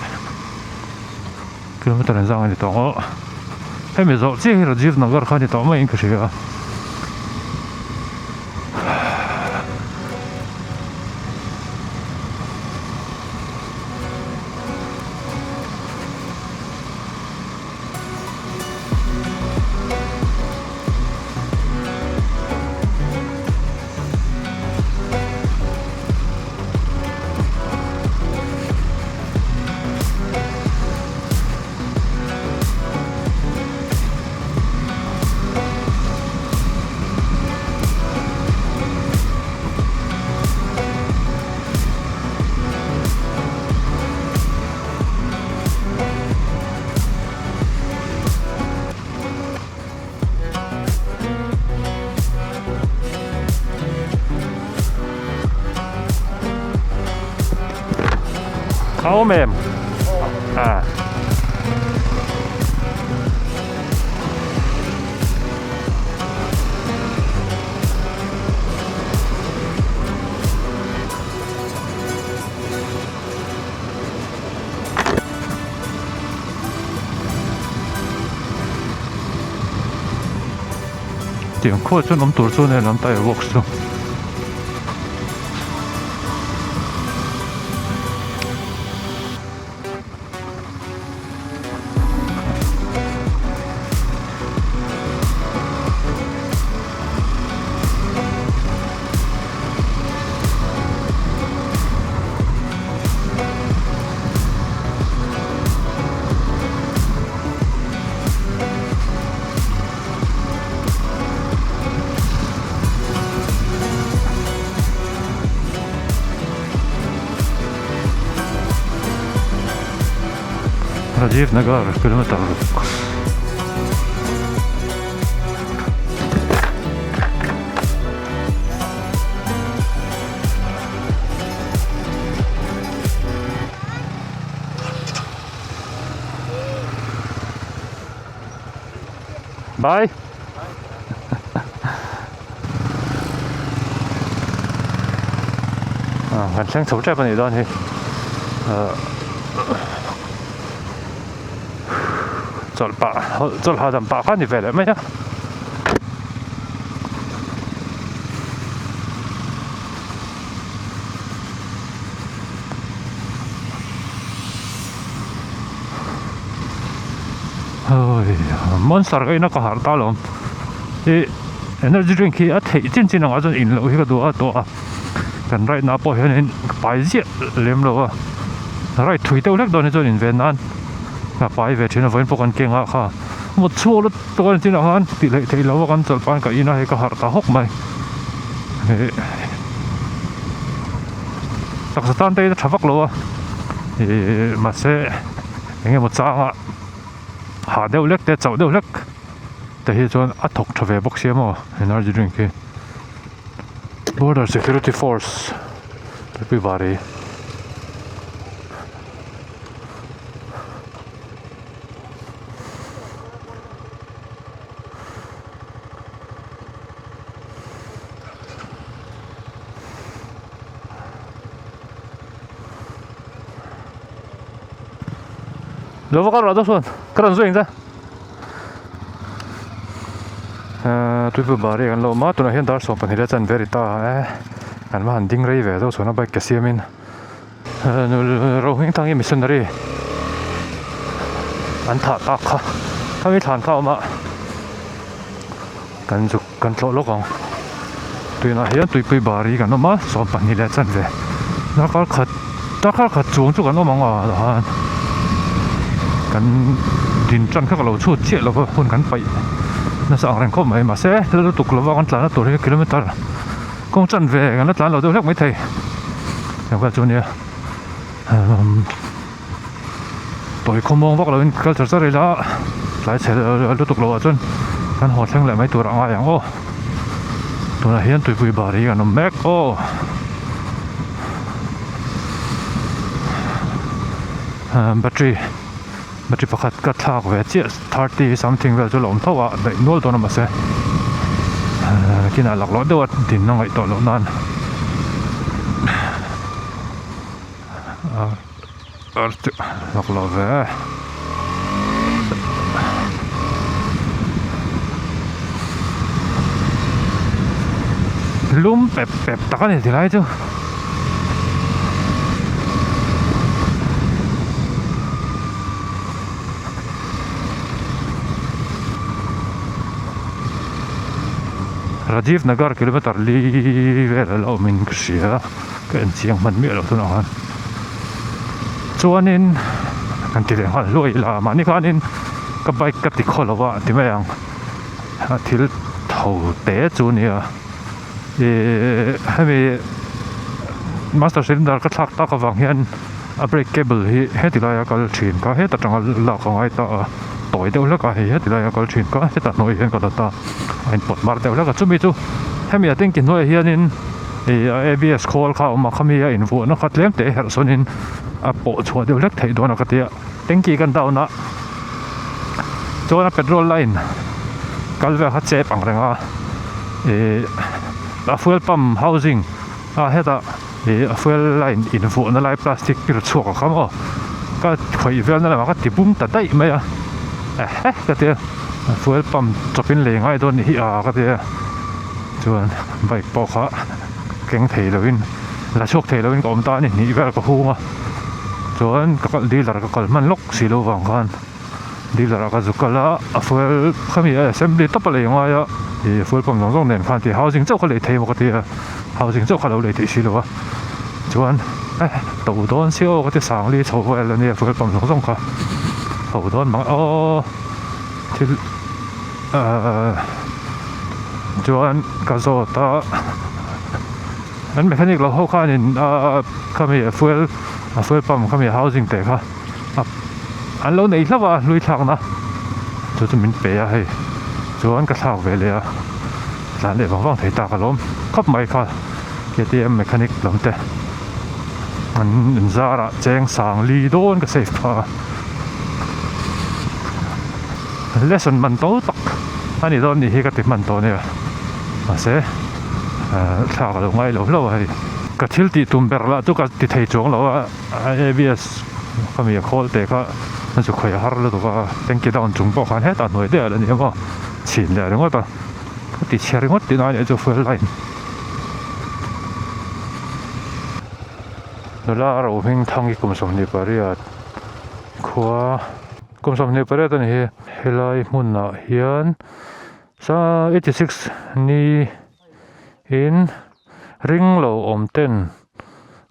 kilometer an zang a ni tawh ang aw hemi zawh chiah hi Rajiv Nagar kha a ni tawh maiin ka hria a. A awm em? A. Tiang khuaah chuan awm tur chu nen an tyre box chu. Rajiv Nagar kilometer ruk. Bye. Kan thleng chho tep a nih dawn hi. Chawlh pah chawlh hahdam pah kha a ni ve leh mai a. Monster ka ina ka harh ta alawm ih energy drink hi a theih chin chin angah chuan in loh hi ka duh a tawh a kan ride na pawh hianin ka pai ziah lem lo a ride thui deuh hlek dawn hi chuan in ven nan ka pai ve thin a vawiin pawh kan keng a kha mut chhuak lutuk a ni chinah khan tih hleih theih loh a kan chawlh pahin ka in a hei ka harh ta hawk mai ih taksa tan te hi a tha vak lo a ih mahse eng emaw changa hah deuh hlek te chauh deuh hlek te hi chuan a thawk tha ve bawk sia maw energy drink hi border security force tupui bari. Lo va kal rawh chuan ka rawn zui ang che ehh tuipui bari kan lo awm a tunah hian dar 12 a chan ve ri ta e kan va han ding rei ve deuh chuan a bike ke siamin Rohing tang hi missionary an thah tak kha khami thlan kha a awm a kan zuk kan tlawh lawk ang. Tunah hian tuipui bari kan awm a 22 leh chanve darkar khat darkar khat chuang chu kan awm ang a tah khan kan din tan kha ka lo chhut chiah lo va hun kan paih nasa ang reng khawp mai mahse la lutuk lova kan tlan na tur hi kilometer kawng chanve kan la tlan lo deuh hlek maithei eng vel chu ania umm. Tawi khawmuang vak loin kal char char ila tlai chhe lutuk loh ah chuan kan haw thleng leh mai tur a ngai ang aw tunah hian tuipui bar hi kan awm mek aw battery battery pakhat ka thlak ve chiah 30 something vel chu la awm tho a daih nual dawn a mahse kinah laklawh deuh a din a ngaih tawh loh nan. Lak lo ve lum pep pep tak a ni tilai chu Rajiv Nagar kilometer li vel a la awmin ka hria. Ka en chiang hman miah loh tunah khan chuanin kan ti leh nghal hluai ila mahni khanin ka bike ka ti khaw lo a ti mai ang a thil tho te chu nia ihh hemi master cylinder ka thlak tak avang hian a brake cable hi heti laia kal thin kha heta tanga lak a ngai ta a tawi deuh hlek a hei heti laia kal thin kha heta hnuai hian ka la ta a inpawt mar deuh hlek a chumi chu hemi a tanki hnuaiah hianin. Ih a abs khawl kha a awm a khami a invuahna kha tlem teh herh sawnin a pawh chhuah deuh hlek theih dawn a ka ti a tanky kan down a chuan a petrol line kal vel kha chep ang reng a ih a fuel pump housing a hetah ih a fuel line invuahna lai plastic pir chhuak a kha maw ka khawih velna lamah ka ti bung ta daih mai a ehe ka ti a fuel pump chawpin lei ngai dawn hi a ka ti a. Chuan bike pawh kha keng thei lovin la chhuak thei lovin ka awm ta a ni hnih vel ka hung a chuan ka kal dealer ka kal hman lawk si lo vang khan dealer ah ka zu kal a a fuel khami a assembly tawp a lei ngai a ih fuel pump zawng zawng nen khan tih housing chauh kha lei thei maw ka ti a housing chauh kha lo lei theih si lo a chuan eh to dawn si aw ka ti sang li chho vel a nia fuel pump zawng zawng kha to dawn mang aw thil ahh. Chuan ka zawt a an mechanic lo ho khanin ahh khami fuel a fuel pump khami housing teh kha an lo nei hlauh a hlui thlakna chu chu min pe a hei chuan ka thlak ve leh a tlan leh vang vang thei tak alawm khawp mai kha K T M mechanic lam te an inzarah cheng sang li dawn ka save phah a. Lesson man to tak a ni dawn nih hi ka ti hman tawh nia mahse thla ka lo ngai lo hlauh a hei ka thil tih tum ber lah chu ka ti thei chuang lo a abs ka mi a khawl teh kha a zu khawi a har lutuk a tanky down chung pawh khan hetah hnuai daih ah la ni emaw chhin leh ringawt a ka ti chhe ringawt tih na nih chu fuel line nula ro hming thang hi kum 28 khua. Kum 28 a ni hi helai hmunah hian sa 86 ni in ring lo awm ten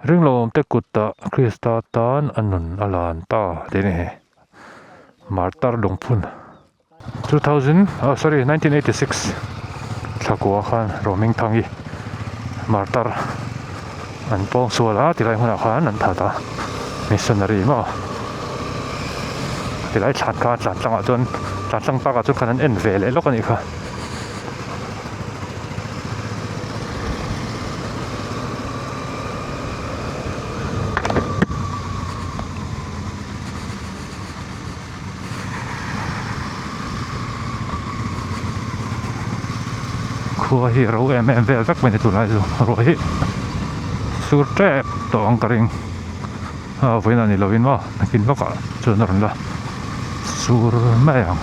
ring lo awm te kutah Krista tan a nun a lan ta tih a ni hi martar lungphun 2000 oh sorry 1986 thlakua khan Rohming Thangi martar an pawng sual a tilai hmunah khan an that a missionary maw. Tilai thlan kha tlan tlangah chuan tlan tlang takah chuan khan an en ve leh lawk a nih kha. Khua hi ro em em vel vek mai ni tunlai chu ruah hi sur tep tawh ang ka ring. A vawiin a ni lovin maw nakin lawkah chuan a rawn la sur mai ang.